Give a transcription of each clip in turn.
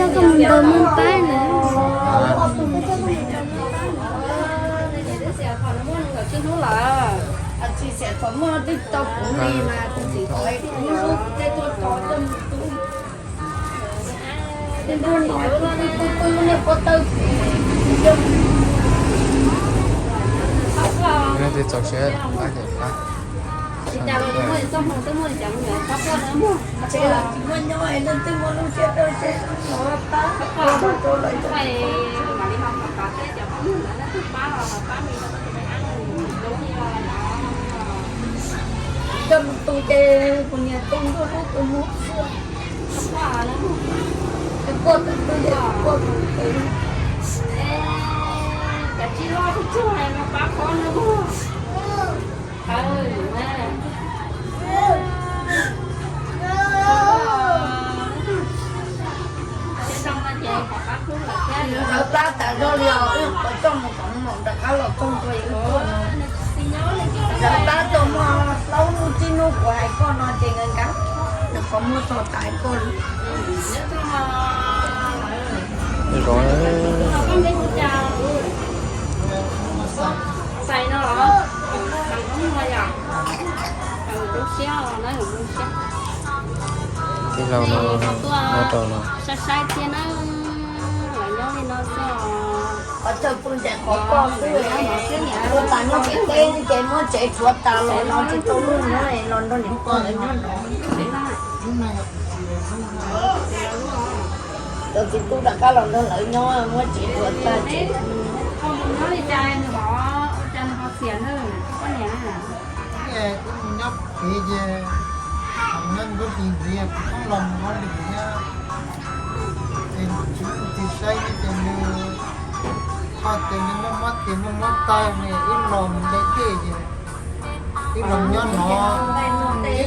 Ntawd muaj pab na. Leej twg txaus siab pab ces pab. Coj mus tu ces kuv niam tu ntuj lub tus mus xwb. Tus quaj tus tu ces tus quaj tus tu. Cov tsis loj tsis tsuag hais mas pab qhov no. Lawv pab tas zog li os, wb puas coj mus kom mus rov qab los txog ntua yus tuaj no. Lawv pab tau muaj plaub hnub tsib hnub kuv hais koj no ces nkawd nkag, nws qhov muag txog tas koj li. Zoo. Xais no los, xais no yom. Tij laug no, no rau no. Saib saib thiab na, los nyob li no xwb os. Qhov chaw pw ntshe qhov koj xwb, ua tas nyob kev teb ces muab tsev rhuav tas los no tsis tau lub nyob los nrog niam pog lawv nyob no. Cov txiv tub rov qab los nrog lawv nyob muab tsev rhuav tas tsev. Nyob pem ces nyob nruab tis ntxiv kuv txhob los mus ua lwm thiab. Ces tsis muaj tus saib ces nws ho tias nws muaj mob tis muaj mob taw ne, wb los mus nte dej ces wb los nyob no,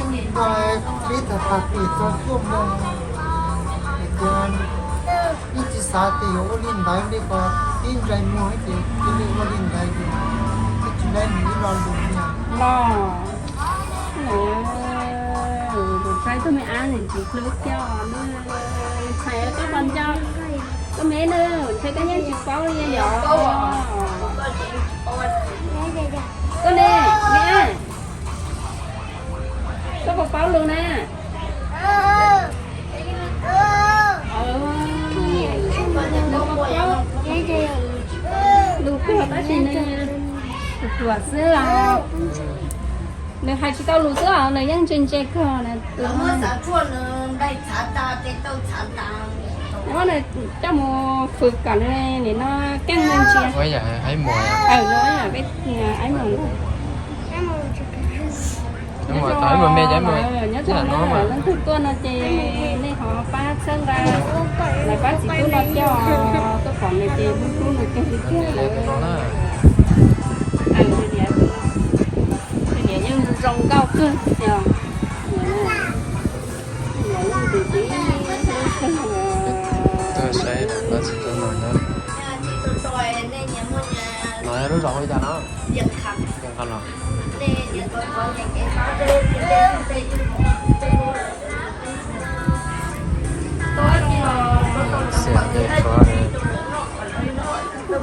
wb tuaj peb tag tag kis txog cuaj moos. Ces wb tsis xav tias yuav ua li ntawd li, kom tib ntsais muag ces cia li ua li ntawd ces wb tsis laib mus ib lo lus li. Los, tus thaij tus me ab ntsis hlub kiag, ntshai koj puas nco koj me na, ntshai koj yeej tsis paub li yom. Koj ne, me ab, koj puas paub lus na? Lus kawg tab sis nws ruam xwb os. Nws hais tsis tau lus xwb os, nws yeej ntse ntse kawg na. Nws coj mus fwm kom nws nim no keej me ntsis. Aib Muas. Nyob zoo na, leej twg tuaj no ces nej ho pab txhawb nqa, lawv pab txiv tub no coj tuaj pom nws ces hlub hlub nws kawg li tiag lawm. Niam yeej zoo nkauj kawg tiag. Tuaj saib pab txiv tub no nyob. No lub zos hu li cas no? Yees Kham los. Xiam ces tshuav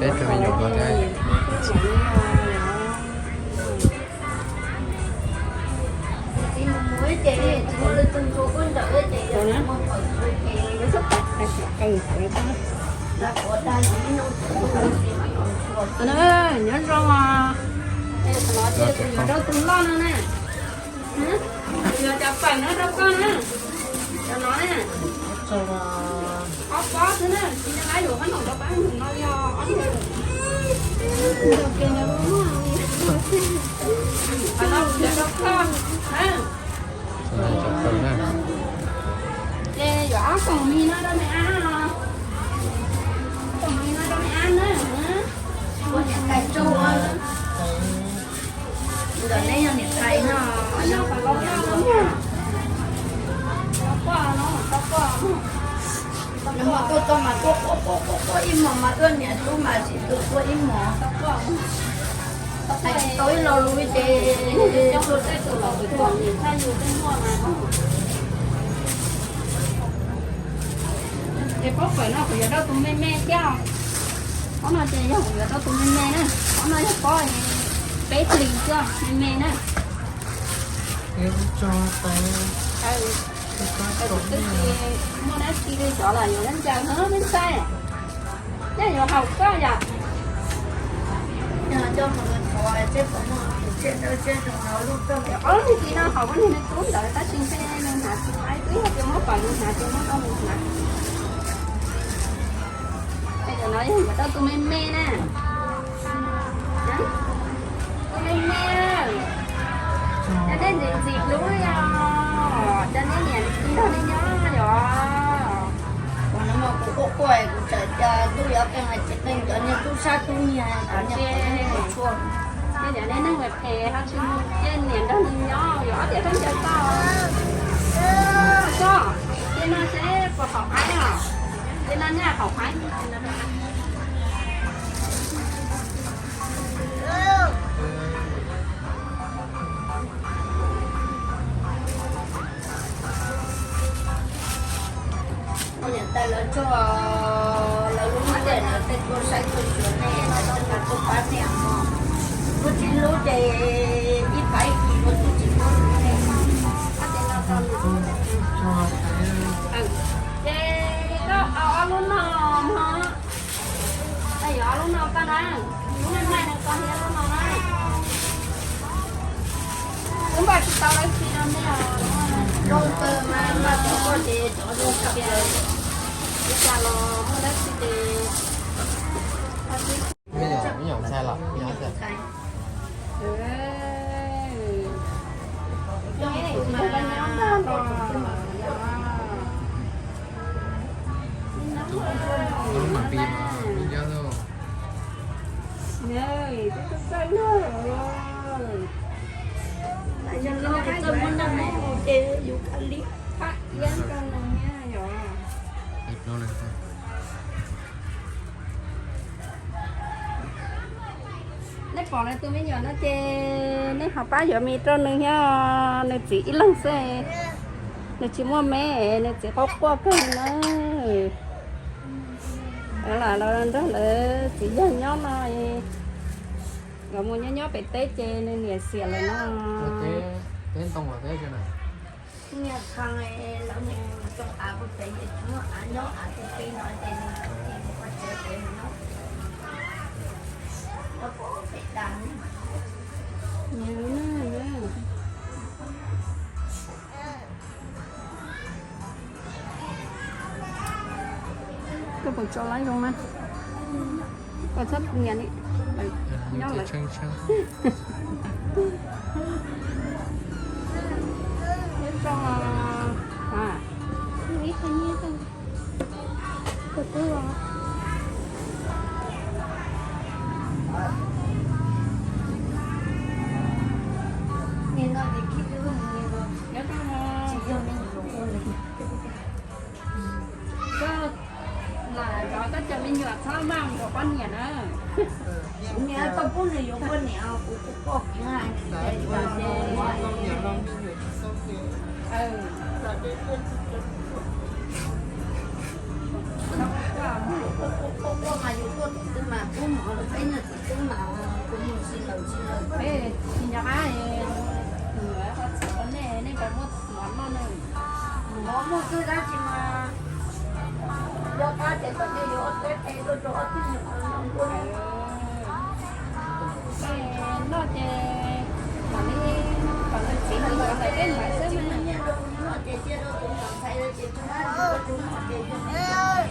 peb tug me nyuam no thiab. Nyob zoo os. Yuav rau tus loj no na. Yuav cov fawm no rau koj na. Cov no na. Ob pob xwb na, tsis nco qab yuav qab no rau pab no li os. Qhov no yuav rau koj. Ces yuav ob koom mis no rau me ab os. Koom mis no rau me ab na. Ntawm neb yog niam tais no, yog qhov laus no na. Tau quaj no, tau quaj no. Nws mas tuaj txog mas tuaj quaj quaj quaj quaj ib hmos mas tuaj niam tub mas tsis tuaj quaj ib hmos. Hais tsis tau ib lo lus ces tuaj tej tus laus tus tuaj niam txhaj yus tej muaj mas. Ces pob kws no kuv yuav rau tus me me thiab. Pob no ces yog kuv yuav rau tus me me na. Pob no yog pob peb hlis xwb, me me na. Kuv twb tsis muaj dab tsi li, xyov los yuav dab ntsaws no me ntxhais. Neb yuav haus koj yom? Ob lub ntxiv no haus ua niag me tub ntawd tab sis ntshe nws hnav tsis tau, twb yog tias muab kom nws hnav ces muab rau nws hnav. Cov no yog yuav rau tus me me na. Tus me me, cov nej ntxim ntxim hlub yom, cov nej niam txiv nrog nej nyob yom. Kuv no mas kuv quaj quaj kuv txawm tias ntuj yuav qee tsis qee cov niag tub sab tub nyiag, cov niag qhov tshua. Tej cov nej neeg phem ho tsis mus, tej niam nrog nws nyob yuav ob tiam khaub ncaws tau. Koj, ces no seb puas haum qaib os. Ces no nyaj haum qaib. Niam tais lawv tso lawv lub ntiaj lawv tej tuaj saib tuaj xyuas nej, lawv tuaj pab nej os. Lub tsis hlub ces ib pab ib kis lub twb tsis hlub nej. Ces koj au ob lub no mog. Koj yuav ob lub no koj na. Lub no mas koj thiab lub no na. Wb npaj tsis tau dab tsi no nej os. Zoo kawg mas npaj tau koj ces cov zoo kawg. Ua cas los muaj dab tsi ces Nej pom lawv tus me nyuam no ces nej ho pab yuav mis rau nws thiab, nws txiv ib leeg xwb, nws tsis muaj me, nws txiv quaj quaj kawg li na. Lam los nrog lawv txiv yawg nyob no, los mus nyob nyob pem teb ces nws niam xiam lawm no. Koj puas tso laib zoo na? Koj txhob nyiam li. Nyob lawm. Nyob zoo. Nyob zoo. Koj lam zov koj cov me nyuam txhob maj mus yuav poj niam na. Kuv niam tau pub nws yuav poj niam, kuv kuj poj kuv. Quaj quaj mas yus tuaj tus twg mas pub mov rau peb niag txiv tub mas kuv mus tsis lawm tsis lawm. Tsis nco qab, nej, nej puas muaj mov noj na? Mov muaj twg dab tsi mas nco qab ces kom nej yuav ob peb qe tuaj rau ob tug me nyuam noj ces mam li kom nws txiv nws yuav ntawm peb ntawd xwb na. Noj ces cia rau tus me nyuam ntxhais ces tsis muaj tus noj ces yog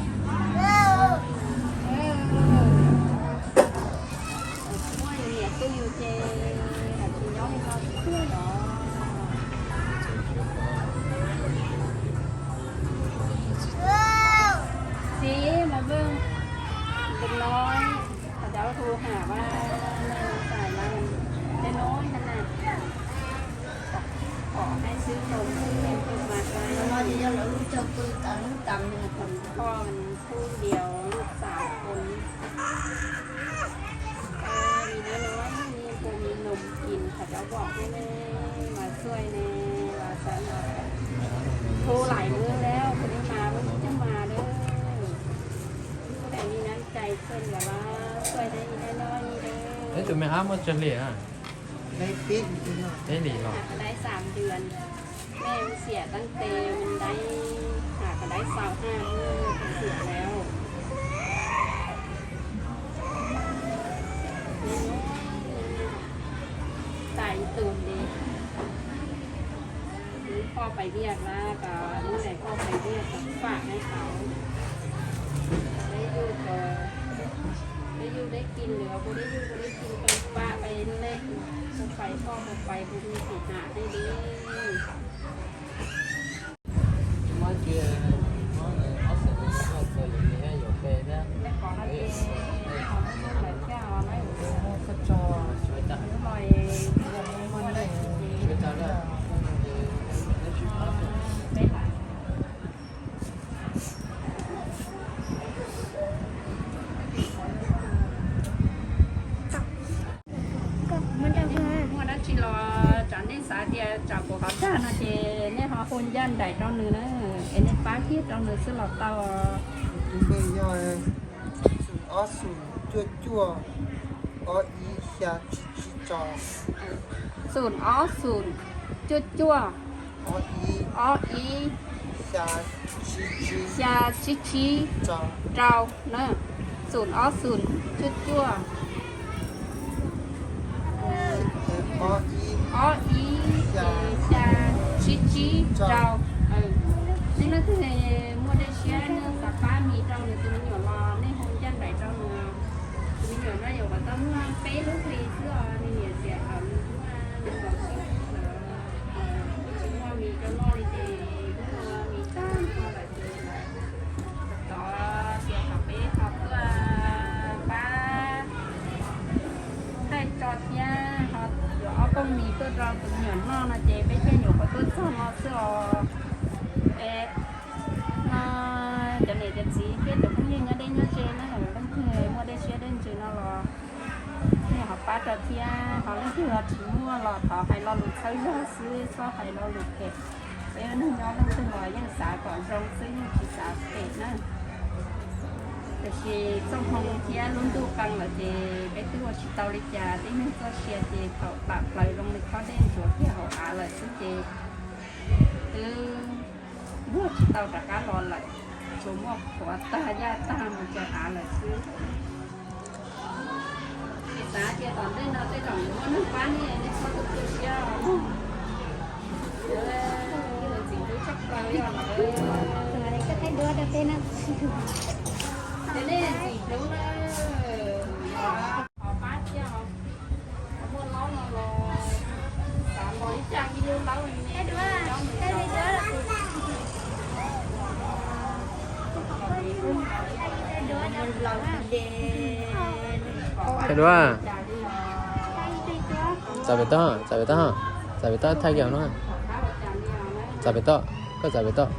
muaj niam tu yus ces tsis nyob li no xwb los. Txiv mas Vwj, tus no, thov cov hu hais mas, xais mas, tej no na, pom hais xwb los mas, no ces yog lawv lub chaw pw tas lub tas, kho, thu lios lub tas pos. Tus no, tus no, tus no, thov cov pom ne, mas xuaj ne, mas xav no. Thu laim lub lawm, tus no mas lub coj mas lawm. Neb tus me ab muaj tsawg hlis? Peb hlis los? Hnav qhov dais xam duas, mej xiam taab tes, mej dais, hnav qhov dais xaus hab, xiam lawm. Tais ib tug li. Poj pais viaj lawm, kom lub daim poj pais viaj kom fam hab tau. Deb yuj, deb yuj deb kis lawm, puas deb yuj puas deb kis kom fam pais lej, puas pais poj puas pais puas me sim hnav deb li. Muaj dab tsi los tsam nej xav tias tsam kuv qhov tag no ces nej ho hu ncaj nraim rau nws na, es nej pab kiag rau nws xwb los tau. Tus npe yog xoom ob xoom cuaj cuaj, ob ib xya tsib tsib rau. Xoom ob xoom cuaj cuaj, ob ib, xya tsib tsib rau na. Xoom ob xoom cuaj cuaj, ob ib, xya tsib tsib rau. Nej leej twg muaj dej siab nej xav pab mis rau nws tus me nyuam los nej hu ncaj nraim rau nws. Tus me nyuam no yuav kom tau muaj peb lub hlis xwb os, nws niam xiam kom nws muaj nws los sib lawm, tsis muaj mis rau noj li ces muaj mis tag nrho lawm ces lawm. Tov tias kom peb ho tuaj pab thaij tso thiab ho yuav ob pooj mis tuaj rau tus me nyuam noj no ces peb thiaj nyuam qhuav tuaj txog no xwb os. Es no cov niam cov txiv thiab cov phooj ywg nyob deb nyob ze na, leej twg muaj dej siab dej ntsws no los nej ho pab rau thiab, ho leej twg ho tsis muaj los thov hais lo lus txhawb zog xwb, txhob hais lo lus phem. Peb ua neeg nyob leej twg los yeej xav kom zoo xwb, yeej tsis xav phem na. Tiam sis txoj hmoo thiab lub ntuj qee lawm ces peb twb ua tsis tau li cas, tib neeg txoj sia ces thaum pam plaws zoo li khob dej ntsuav kiag hauv av lawm xwb ces twb vuag tsis tau rov qab los lawm, tsuas muaj qhuav tag yaj tag mus rau av lawm xwb. Es xav tias tom ntej no tej zaum yuav muaj neeg pab nej, nej txhob tu tu siab os. Txiv hlub tshaj plaws yog lawm. Ces nej txiv hlub na, ho pab thiab os. Muaj laub no los xav npog ib cag ib lub laub ne. Thaij duab. Txav pem toj, txav pem toj, txav pem toj thaij kiag no. Txav pem toj, koj txav pem toj.